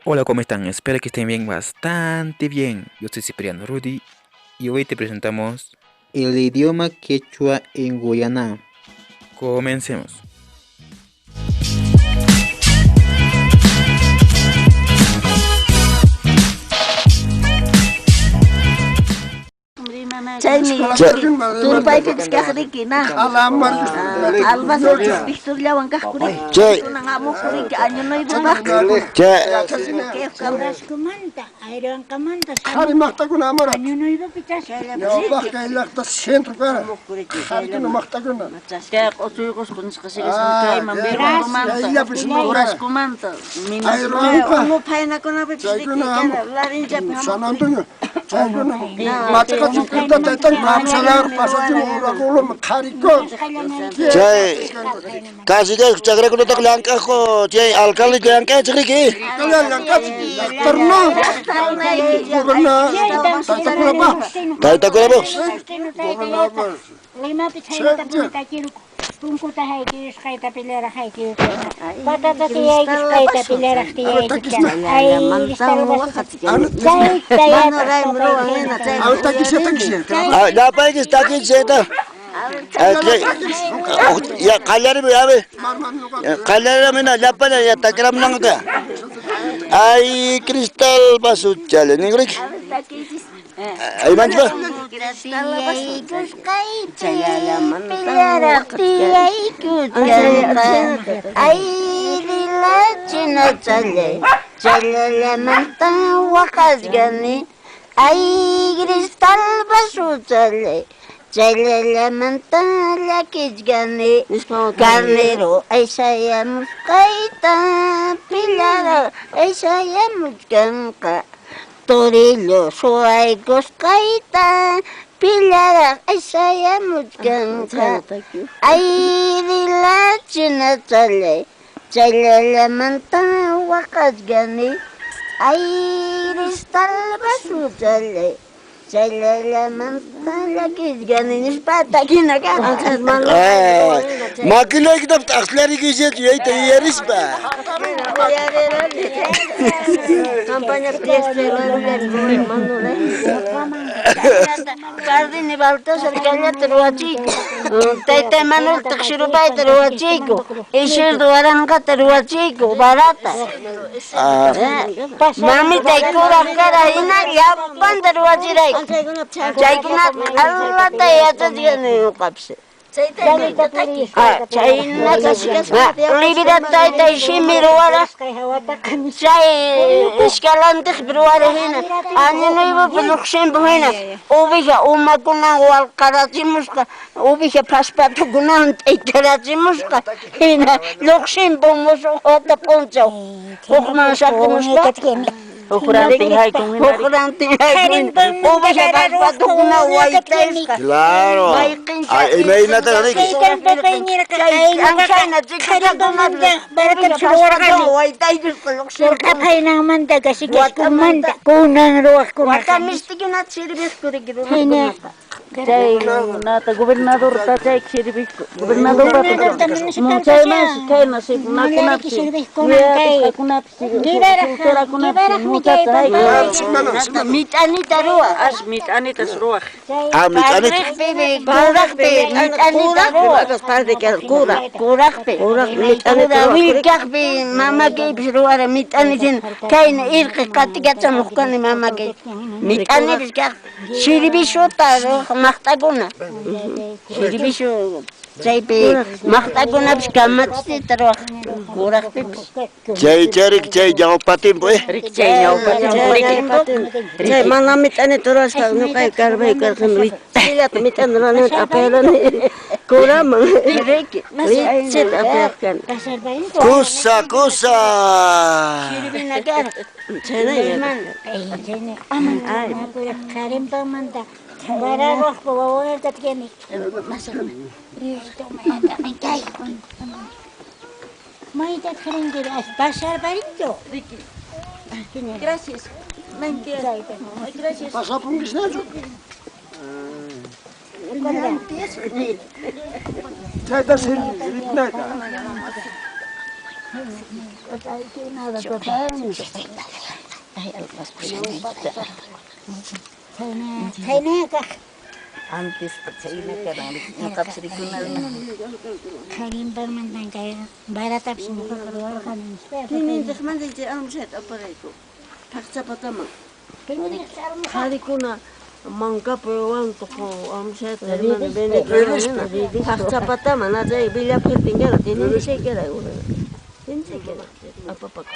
Hola, ¿cómo están? Espero que estén bien, bastante bien. Yo soy Cipriano Rudy y hoy te presentamos el idioma quechua en Guyana. Comencemos. Chaymi turpaypipas kaq riki na. Albazo Victoriawan kaq riki. Chay. Kunan hamuq riki año nuevopaq. Chay. Uraskumanta, Ayranqamanta, Qhari maqtakuna amara. Año nuevopi chasqa. Ñawpaq kay llaqta centro kara. Qharikuna maqtakuna. Kay q'usuyqusqa nisqa sigasqa kayman Veracruzmanta, Chayllapis Uraskumanta, Ayranqa. Unu phaynakunapipas riki Chaykuna kara larinchapi hamuq. San Antonio. Chaykuna machaqa chikita taytan mamsalar pasachin urakulum qharikun. Chay. Casi que chakrakunataqa llank'aqku chay alcalde llank'achik riki. Kaya llank'achik llaqtarna. Goberna taytakunapaq. Taytakunapaq. Gobernador. Limapi chhaynatapuni takiruku. Punkuta haykirusqayta pillaraq haykirusqa. Patata tiyaykusqayta pillaraq tiyaykusqa. Ay, A ver, takisha, takisha. Ah, llapaykis takinchik chayta. Ya qallarimi a ver. Qallarimina llapalla ya takiramunanqa. Ay, cristal vasuchalla nin riki. Ay, manchpa. Pillaraq tiyaykuchkanqa. Ay, rilachina challay. Challallamantan waqachkani. Ay, cristal vasuchallay. Challallamantan llakichkani. Carnero aysayamusqayta pillaraq aysayamuchkanqa. Torillo suwaykusqayta pillaraq aysayamuchkanqa. Ay, rilachina challay. Challallamantan waqachkani. Ay, cristal vasuchallay. Challallamantan llakichkani nispa takina kaq. Makilaykitap t'aqslariykichik yuyayta yuyarispa. Campaña Cardini Baltasar kallata ruwachiyku. Tayta Manuel taqshirupayta ruwachiyku. Ishirdo waranqata ruwachiyku barata. Mamitay kuraq kara hina llapanta ruwachirayku. Chaykunata q'allata yachachkani ñuqapis. Chaynata Olivera taytay shimi ruwara chay escalantiqpi ruwara hina año nuevopi lluqsimpu hina uwija umakunawan walqarachimusqa uwija paspatukunawan t'ikarachimusqa hina lluqsimpu musuq wata p'unchaw hukman saqimuspa Hukrantin haykun hukrantin haykun uwija paspatukuna waytaysqa. Claro. Ay, imaynataq riki. Surqapaynanmanta kasikaskumanta kunan ruwaqkuna. Wata mistikunata sirviqku riki runakunaqa. Chay nata gobernadorta chay sirviqku. Gobernadorpa chaymansi kayna nakunapi yuyaykunapi Mit'anita ruwaq. As mit'anitas ruwaq. Ah, mit'anita. Kuraqpi mit'anita ruwaq. Kuraqpi. Kura willkaqpi mamakaypis ruwara mit'anita hina kayna irqi qatikachamuq kani mamakay. Mit'anipis kaq sirvishuta ruwaq maqt'akuna. Sirvishu chaypi maqt'akunapis kamachiyta ruwaq kuraqpipis. Chay charik chay ñawpa timpu eh. Chay ñawpa timpu. Chay mana mit'anita ruwasqa ñuqay karbay karqani wit'illata mit'ani ruwani apayarani kuraman. Riki. Wit'illata apayaq kani. Kusa, kusa. Sirvina kara. Chhaynalla. Qarinpamanta wararuqpa wawanta tiene. Mayta rinki pasarparito. Gracias. Gracias. Pasapunkisnachu. Chayta sirvi, ritnayta. Chhaynakaq. Antes chayna karan ñuqapas rikunarani. Qharinpamantan kay varatapis ñuqaqa ruwarqani. Tininchikmanta chay almushayta aparayku. Phaqchapataman. Qharikuna mankapi wantuq almushayta hermano vendeqrina. Phaqchapataman na chay villapirtin kara tininchik kara. Tininchik kara apapaku.